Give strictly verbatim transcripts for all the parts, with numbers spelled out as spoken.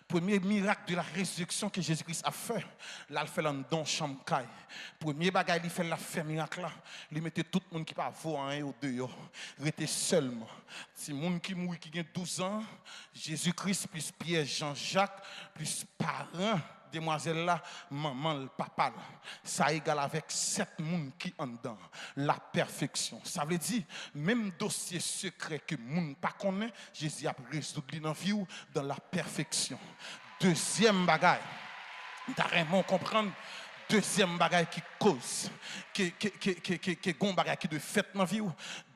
Premye mirak de la rezireksyon ke Jezi Kris ap fè, l al fè l anndan yon chanm kay. Premye bagay li fè, l ap fè mirak la, li mete tout moun ki pa vo anyen yo deyò. Rete sèlman timoun ki mouri ki gen douz an, Jezi Kris plis Pyè, Jan, Jak, plis paran demwazèl la, manman l, papa l. Sa egal avèk sèt moun ki anndan. Lapèfeksyon. Sa vle di, menm dosye sekrè ke moun pa konnen, Jezi ap rezoud li nan vi w dans la perfection. Dezyèm bagay, m ta renmen w konprann, dezyèm bagay ki koz ke, ke, ke, ke, ke, ke gon bagay ki dwe fèt nan vi w,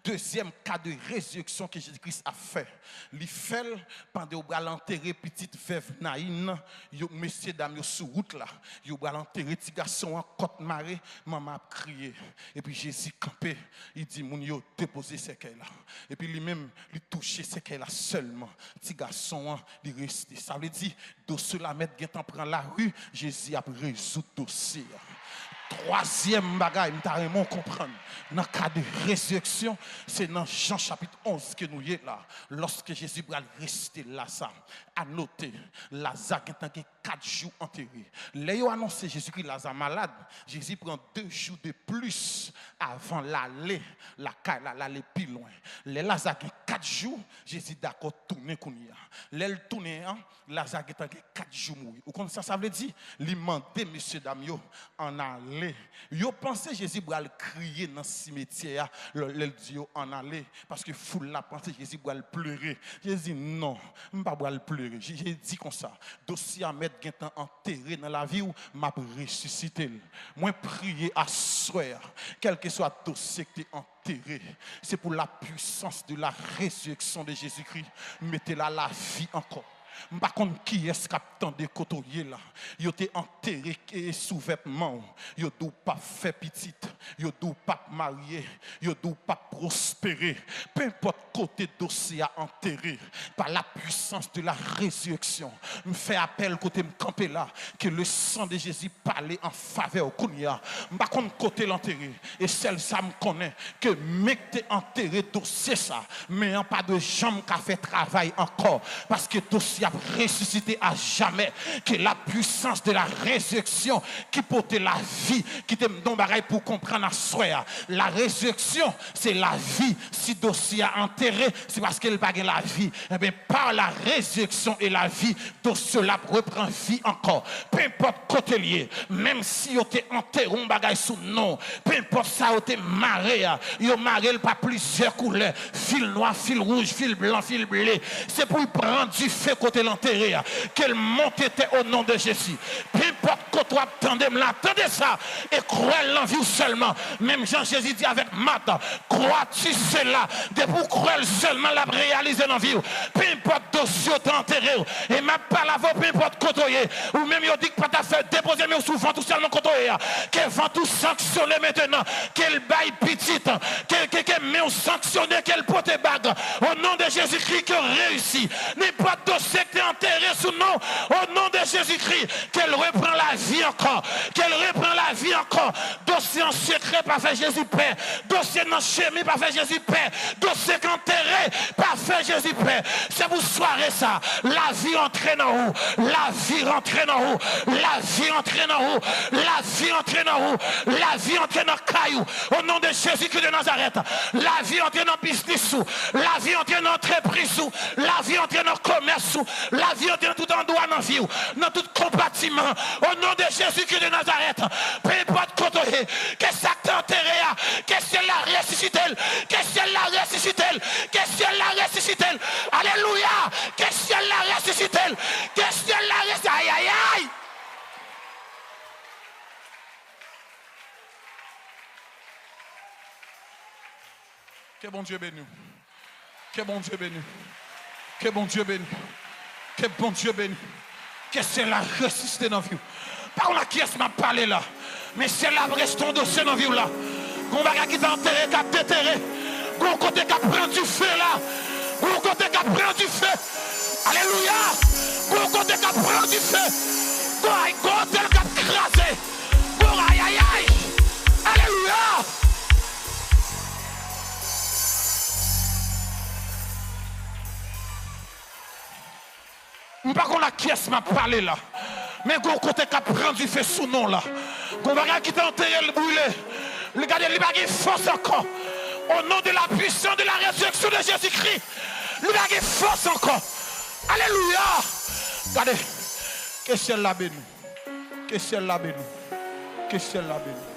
dezyèm ka de rezireksyon ke Jezi Kris ap fè. Li fè l pandan yo pral antere pitit vèv Nayin nan, yo, mesye dam yo sou wout la, yo pral antere ti gason an, kòt mare, manman ap kriye. Epi Jezi kanpe, li di moun yo, depoze sèkèy la. Epi li menm, li touche sèkèy la sèlman. Ti gason an, li reste. Sa vle di, dosye la mèt gentan pran lari, Jezi ap rezoud dosye a. Twazyèm bagay, m ta renmen w konprann, nan ka de rezireksyon, se nan Jan chapit onz ke nou ye la. Lòske Jezi pral reste Laza, a note, Laza gentan gen kat jou antere. Lè yo anonse Jezikri Laza malad, Jezi pran de jou de plis avan l ale lakay la, l ale pi lwen. Lè Laza gen kat jou, Jezi dakò tounen kounye a. Lè l tounen an, Laza gentan gen kat jou mouri. Ou konn sa sa vle di? Li mande mesye dam yo, ann ale. Yo panse Jezi pral kriye nan simetyè a lè, lè l di yo ann ale, paske foul la panse Jezi pral plere. Jezi di, non, m pa pral plere. Je-, Jezi di konsa, dosye a mèt gentan antere nan lavi w, m ap resisite l. Mwen priye aswè a, kèlkeswa dosye k te antere, se pou la puissance de la résurrection de Jésus-Christ mete la lavi ankò. M pa konn kiyès k ap tande kote w ye la. Yo te antere e souvètman w. Yo di w p ap fè pitit. Yo di w p ap marye. Yo di w p ap pwospere. Penpòt kote dosye a antere, par la puissance de la résurrection, m fè apèl kote m kanpe la, que le sang de Jésus pale an favè w kounye a. M pa konn kote l antere. E sèl sa m konnen, ke men k te antere dosye sa, men an pa dwe janm ka fè travay ankò, paske dosye ap resisite a jamè. Que la puissance de la résurrection ki pote lavi, kite m di w yon bagay pou w konprann aswè a. La résurrection, se lavi. Si dosye a antere, se paske l pa gen lavi. Enben, par la résurrection et la vie, dosye la ap repran vi ankò. Penpòt kote l ye, menm si yo te antere yon bagay sou non, penpòt sa yo te mare a, yo mare l pa plizyè koulè, fil nwa, fil wouj, fil blan, fil ble, se pou l pran dife kote l antere a, ke l monte tè o non de Jezi. Penpòt kote w ap tande m la, tande sa, e kwè l nan vi w sèlman. Menm jan Jezi di avèk Mat, crois-tu cela? Depi w kwè l sèlman, l ap reyalize nan vi w. Penpòt dosye w te antere w, e m ap pale avè w, penpòt kote w ye, ou menm yo di k pa ta fè, depoze men w sou vant ou sèlman kote w ye a. Ke vant ou sanksyone mentenan, ke l bay pitit, ke, ke, ke men w sanksyone, ke l pote bag. O non de Jezikri, ke w reyisi. Nenpòt dosye k te antere sou non, o non de Jezikri, ke l repran lavi ankò, ke l repran lavi ankò. Dosye an sekrè pa fè Jezi pè. Dosye nan chemen pa fè Jezi pè. Dosye k antere pa fè Jezi pè. Se pou sware sa, lavi antre nan ou. Lavi rantre nan ou. Lavi antre nan ou. Lavi antre nan ou. Lavi antre nan kay ou. O non de Jezikri de Nazarèt. Lavi antre nan biznis ou. Lavi antre nan antrepriz ou. Lavi antre nan komès ou. Lavi antre nan tout andwa nan vi w. Nan tout konpatiman. O non de Jezikri de Nazarèt, penpòt kote w ye, ke sa k te antere a, ke syèl la resisite l, ke syèl la resisite l, ke syèl la resisite l. Alelouya! Ke syèl la resisite l, ke syèl la resi-, ayayay! Ke Bondye beni w. Ke Bondye beni w. Ke Bondye beni w. Ke Bondye beni w. Ke syèl la resisite nan vi w. Pa konn a kiyès m ap pale la, men syèl la ap reste yon dosye nan vi w la. Gon bagay ki te antere k ap detere. Gon kote k ap pran dife la. Gon kote k ap pran dife. Alelouya! Gon kote k ap pran dife. Gon, gon otèl k ap kraze. Gon, ayayay! Alelouya! M pa konn A kiyès m ap pale la? Men gon kote k ap pran dife sou non la. Gon bagay ki te antere l brile. Li gade, li pa gen fòs ankò. Au nom de la puissance de la résurrection de Jésus-Christ, li pa gen fòs ankò. Alelouya! Gade, ke syèl la beni. Ke syèl la beni. Ke syèl la beni.